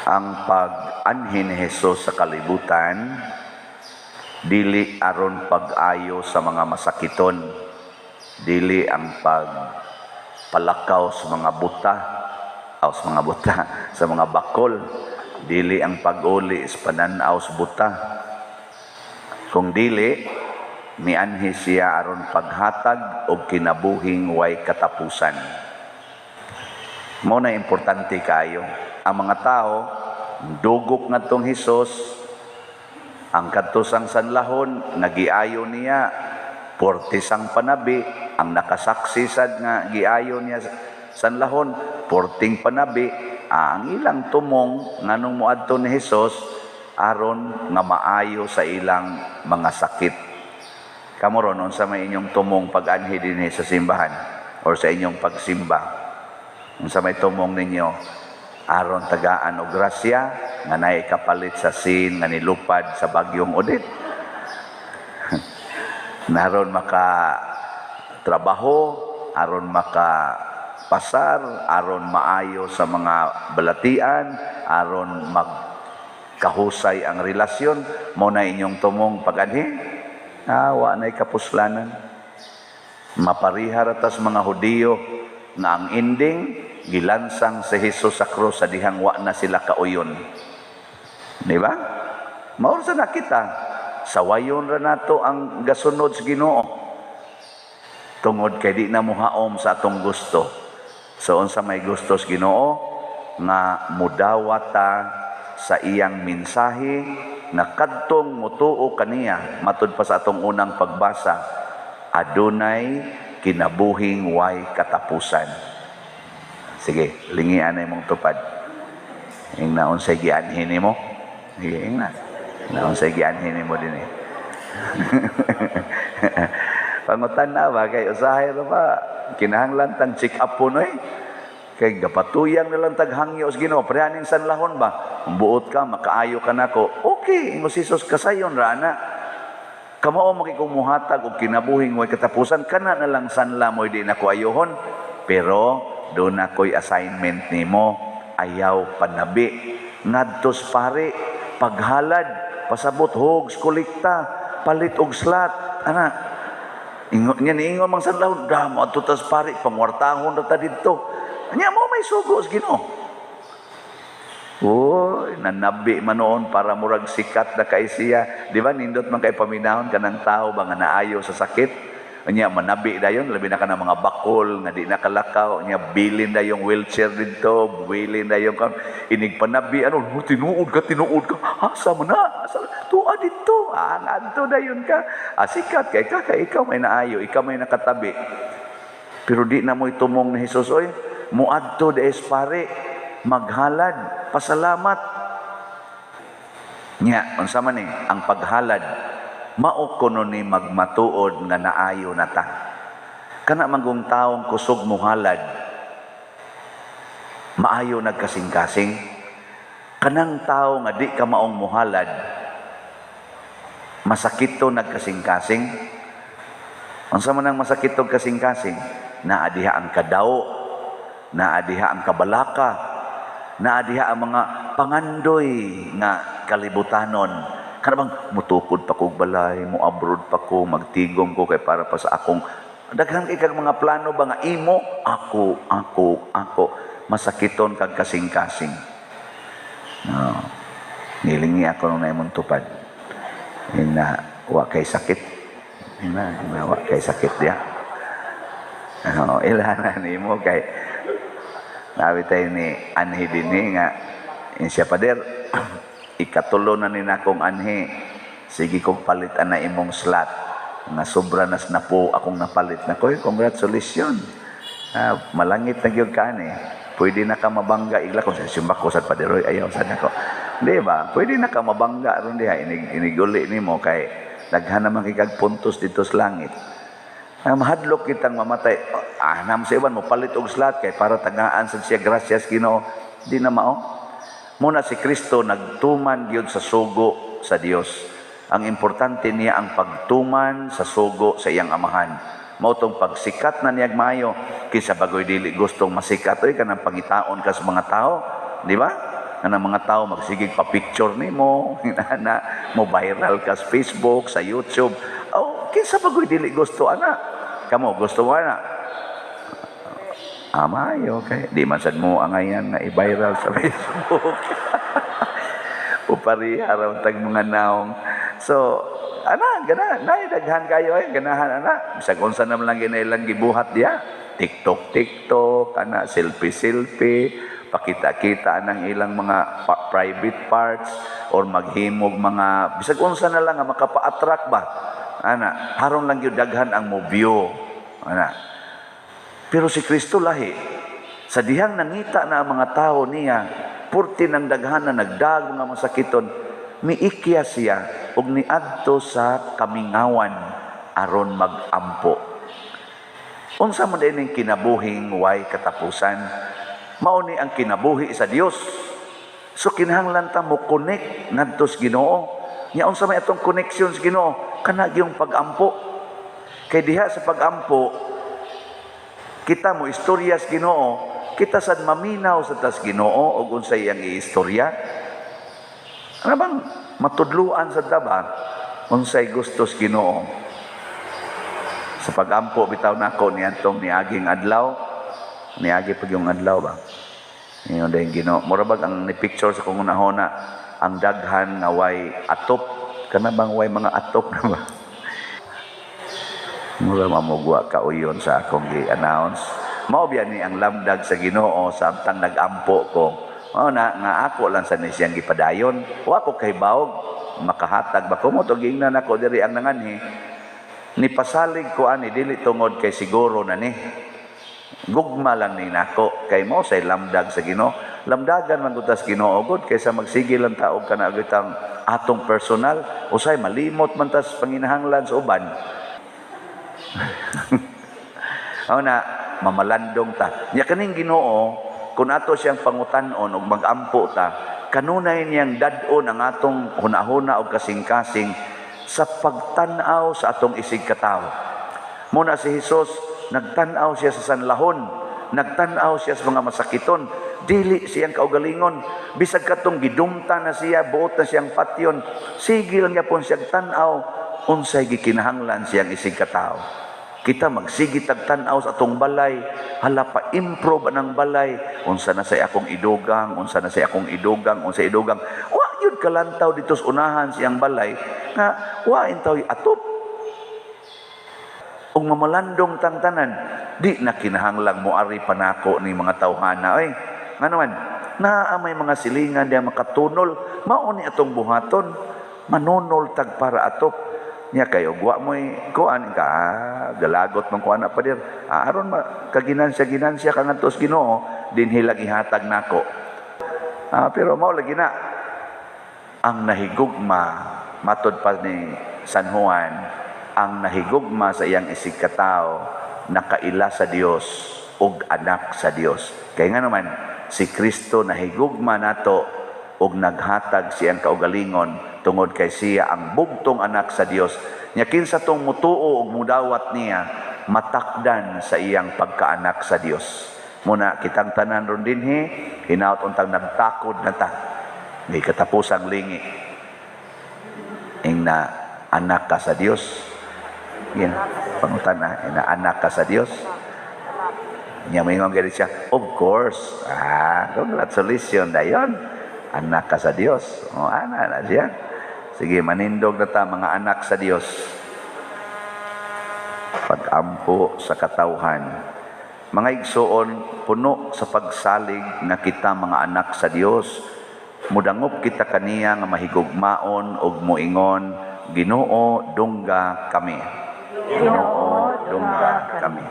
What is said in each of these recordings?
Ang pag-anhi ni Jesus sa kalibutan dili aron pag-ayo sa mga masakiton, dili ang pagpalakaw sa mga buta o sa mga buta, sa mga bakol, dili ang pag-uli sa pananaw sa buta. Kung dili, mianhi siya aron paghatag og kinabuhing way katapusan. Mao na importante kayo. Ang mga tao dugok ngadtong Hesus, ang kadto sang sanlahon nga giayo niya, portisang panabi, ang nakasaksi sad nga giayo niya sanlahon, porting panabi. Ang ilang tumong nganong moadto ni Hesus aron nga maayo sa ilang mga sakit. Kamo ron, unsa may inyong tumong pag-anhi dinhi sa simbahan or sa inyong pagsimba? Unsa may tumong ninyo? Aron tagaan og grasya nga naay kapalit sa sin nga nilupad sa Bagyong Odette. Naron maka trabaho, aron maka pasar, aron maayo sa mga balatian, aron magkahusay ang relasyon, mao na inyong tumong pag-anhi. Ah, wa na'y kapuslanan. Mapariha ra tas mga Hudiyo nga ang ending gilansang si Jesus sa krus sa dihang wa na sila kauyon. Di ba? Mao sa nakita, sawayon ra nato ang gasunod sa Ginoo. Tungod kay di na muhaom sa atong gusto. So unsa may gusto sa Ginoo? Nga mudawat ta sa iyang mensahe nga kadtong mutuo kaniya, matud pa sa atong unang pagbasa, adunay kinabuhing way katapusan. Sige, lingian na imong tupad. Ingna unsay gianhi nimo. Sige, ingna. Ingna unsay gianhi nimo dinhi. Pangutan na ba kay usahay ra ba kinahanglan tang check up po, no eh. Kay gapatuyang na lang tag hangyo sa Ginoo, parehaning sanlahon ba? Kung buot ka, makaayo ka nako. Okay, ingon si Jesus, kasayon ra ana. Kamao makikumuhatag og kinabuhing way katapusan, kana na lang sanla mo di nako ayohon. Pero duna ko'y assignment nimo, ayaw panabi. Ngadtos pare, paghalad, pasabot hogs, kolekta, palit og slot, ana. Ingon niya, niingon mang sanlahon, da mo adto tas pare, pangwartahon ra ta didto. Nya mao may sugo sa Ginoo. Uy, nanabi man noon para murag sikat na kay siya. Di ba nindot man kay paminahon kanang tao ba nga naayo sa sakit? Nya manabi dayon, labi na kanang mga bakol nga di nakalakaw, nya bilin na yung wheelchair didto, bilin na yung inig panabi ano, "Oh, tinuod ka, tinuod ka. Asa man na? Asa tuwa didto?" Ah, ngadto dayon ka. Ah, sikat kay ka, kay ikaw may naayo, ikaw may nakatabi. Pero di na mo'y tumong ni Jesus, oy, muadto des pare, maghalad, pasalamat. Nya, unsa man ni ang paghalad, mao kuno ni magmatuod nga naayo na ta. Kana manggong taong kusog muhalad, maayo nagkasing-kasing. Kanang tao nga di ka maong muhalad, masakit to nagkasing-kasing. Unsa man ang masakit og kasing-kasing? Naa diha ang kadaw, naa diha ang kabalaka, naa diha ang mga pangandoy nga kalibutanon. Kana bang mutukod pa kog balay, mo abroad pa ko, magtigom ko kay para pa sa akong daghan kay kag mga plano ba nga imo, ako, ako, ako, masakiton kag kasing-kasing. No. Nilingi ako nung naimong tupad. Ina, wa kay sakit. Ina, ina wa kay sakit diya. Oh, ilana nimo kay nabi tayo ni anhi dinhi nga in siya, "Pader, ikatulo na ni nakong anhi, sige kong palit ana imong slot nga sobra nas na po akong napalit na ko." Congratulations. Ah, malangit na gyud ka ani, pwede na ka mabangga igla kung sa simba ko sad, Pader. Oy, ayaw sad ako. Di ba? Pwede na ka mabangga ron diha inig iniguli nimo kay daghan naman kay kag puntos dito sa langit. Ah, mahadlok kitang mamatay. Ah, nam sa iban mo palit og slot kay para tagaan sad siya gracias Ginoo. Di na mao. Muna si Kristo nagtuman gyud sa sugo sa Dios. Ang importante niya ang pagtuman sa sugo sa iyang Amahan. Mao tong pagsikat na niyag maayo kaysa bagoy dili gustong masikat oy, kanang pangitaon ka sa mga tao, di ba? Nga mga tao magsigig pa picture nimo, na mo viral ka sa Facebook, sa YouTube. Oh, kinsa pa goy dili gusto ana? Kamo gusto mo ana? Amayo kay di man sad mo angayan nga i-viral sa Facebook. O pareha ra tag mga naong. So, ana, gana, nay daghan kayo ay ganahan ana. Bisag unsa naman lang ginailang gibuhat diya. TikTok, TikTok, ana, selfie, selfie, pakita-kita anang ilang mga private parts or maghimog mga bisag unsa na lang nga makapa-attract ba. Ana, haron lang gyud daghan ang mo view. Ana. Pero si Kristo lahi. Sa dihang nangita na ang mga tao niya, purti ng daghan na nagdag mga masakiton, miikya siya ug niadto sa kamingawan aron magampo. Unsa man din ang kinabuhing way katapusan? Mao ni ang kinabuhi sa Dios. So kinahanglan ta mo connect ngadto sa Ginoo. Nya unsa may atong connection sa Ginoo? Kana gyung pag-ampo. Kay diha sa pag-ampo, kita mo istorya sa Ginoo, kita sad maminaw sa tas Ginoo og unsay iyang iistorya. Ano bang matudluan sa ba unsay gusto sa Ginoo? Sa pag-ampo bitaw nako niadtong niaging adlaw, niagi pag yung adlaw ba. Ingon dayong Ginoo. Mura bag ang ni picture sa kong unahona ang daghan nga way atop, kana bang way mga atop na ba? Mura mamugwa kauyon sa akong gi-announce. Mao biya ni ang lamdag sa Ginoo sa samtang nag-ampo ko. Mao na nga ako lang sa ni siyang gipadayon. Wa ko kahibawog makahatag ba ko mo to, giingnan ako diri ang nanganhi. Nipasalig ko ani dili tungod kay siguro na ni. Gugma lang ni nako kay mo say lamdag sa Ginoo. Lamdagan man gud tas Ginoo gud kaysa magsige lang ta og kana gitang atong personal, usay malimot man tas panginahanglan sa uban. Mao na mamalandong ta. Nya kaning Ginoo, kung ato siyang pangutan-on og magampo ta, kanunay niyang dad-on ang atong hunahuna og kasing-kasing sa pagtan-aw sa atong isig katawo. Muna si Hesus, nagtan-aw siya sa sanlahon, nagtan-aw siya sa mga masakiton, dili siyang kaugalingon, bisag katong gidumta na siya, buot na siyang patyon, sige lang gyapon siyang tan-aw unsay gikinahanglan siyang isig katawo. Kita magsige tag tan-aw sa atong balay, hala, pa improve ang balay, unsa na say akong idugang, unsa na say akong idugang, unsa idugang. Wa gyud kalantaw dito sa unahan siyang balay nga wa intaw atop. Ug mamalandong tang tanan, di na kinahanglang moari panako ni mga tawhana oy. Ngano man, naa may mga silingan diya makatunol, mao ni atong buhaton, manunol tag para atop. Nya kayo wa mo'y kuan ka, galagot man kuan na pader. Aron ma kaginansya ginansya ka ngadto sa Ginoo, dinhi lang ihatag nako. Pero mao lagi na ang nahigugma, matod pa ni San Juan, ang nahigugma sa iyang isig katawo nakaila sa Dios ug anak sa Dios. Kay nga naman si Kristo nahigugma nato ug naghatag siyang kaugalingon tungod kay siya ang bugtong anak sa Dios. Nya kinsa tong mutuo ug mudawat niya, matakdan sa iyang pagkaanak sa Dios. Muna kitang tanan ron dinhi, hinaut untang nagtakod na ta. May katapusang lingi. Ing na anak ka sa Dios. Yan, pangutan na, ing na anak ka sa Dios. Nya moingon gani siya, "Of course." Congratulations dayon. Anak ka sa Dios. O, ana na siya. Sige, manindog na ta mga anak sa Dios. Pag-ampo sa katawhan. Mga igsoon, puno sa pagsalig nga kita mga anak sa Dios, mudangop kita kaniya nga mahigugmaon ug moingon, "Ginoo, dungga kami. Ginoo, dungga kami."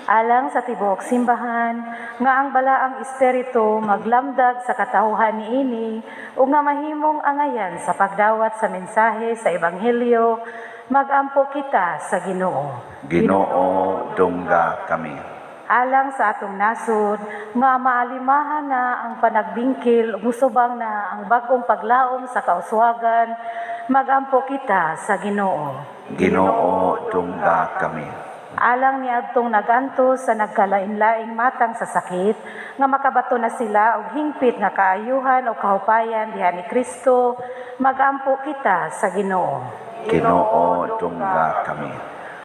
Alang sa tibuok simbahan, nga ang balaang espiritu maglamdag sa katawhan niini ug nga mahimong angayan sa pagdawat sa mensahe sa ebanghelyo, magampo kita sa Ginoo. Ginoo, dungga kami. Alang sa atong nasod, nga maalimahan na ang panagbingkil ug musubang na ang bag-ong paglaom sa kauswagan, magampo kita sa Ginoo. Ginoo, dungga kami. Alang niadtong nagantos sa nagkalain-laing matang sa sakit, nga makabato na sila og hingpit nga kaayuhan o kahupayan diha ni Kristo, magampo kita sa Ginoo. Ginoo, dungga kami.